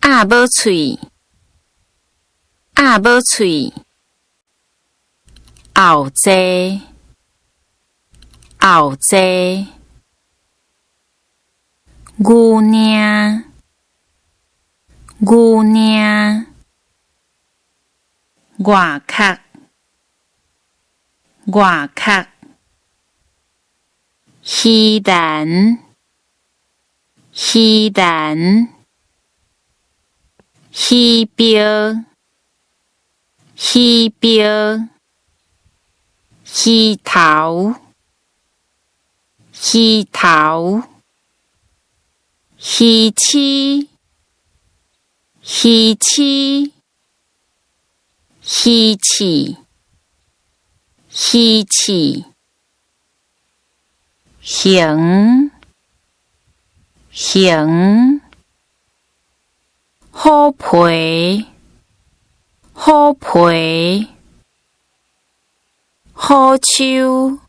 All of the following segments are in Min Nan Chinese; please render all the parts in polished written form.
鴨母喙，鴨母喙，後坐，後坐，牛領，牛領，外殼，外殼，魚籃，魚籃，魚鰾，魚鰾，魚頭，魚頭，魚翅，魚翅，魚翅，魚翅，形，形，虎皮，虎皮，虎鬚，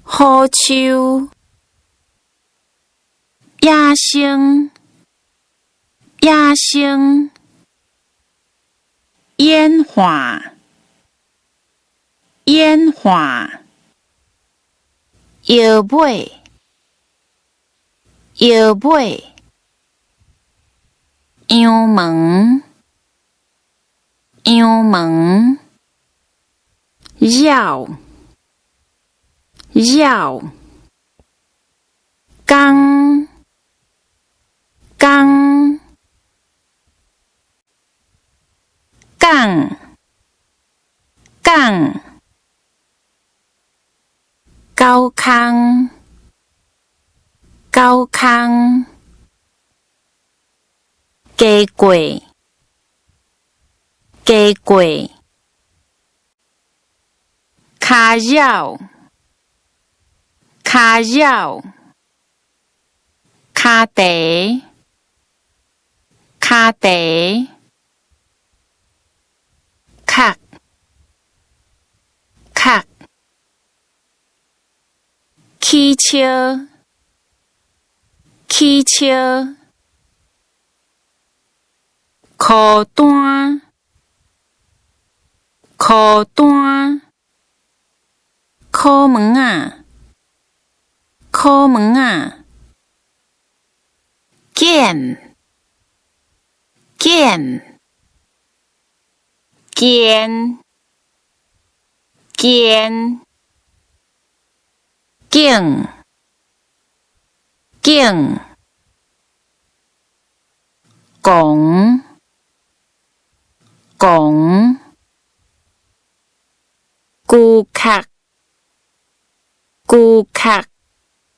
虎鬚，野生，野生，演化，演化，搖尾，搖尾，羊毛，羊毛，繞，繞，工，工，摃，摃，狗空，狗空，加過，加過，跤枵，跤枵，跤蹄，跤蹄，殼，殼，起笑，起笑，孤單，孤單，苦毛仔，苦毛仔，減，減，堅，堅，景，景，狂，狂，龜殼，龜殼。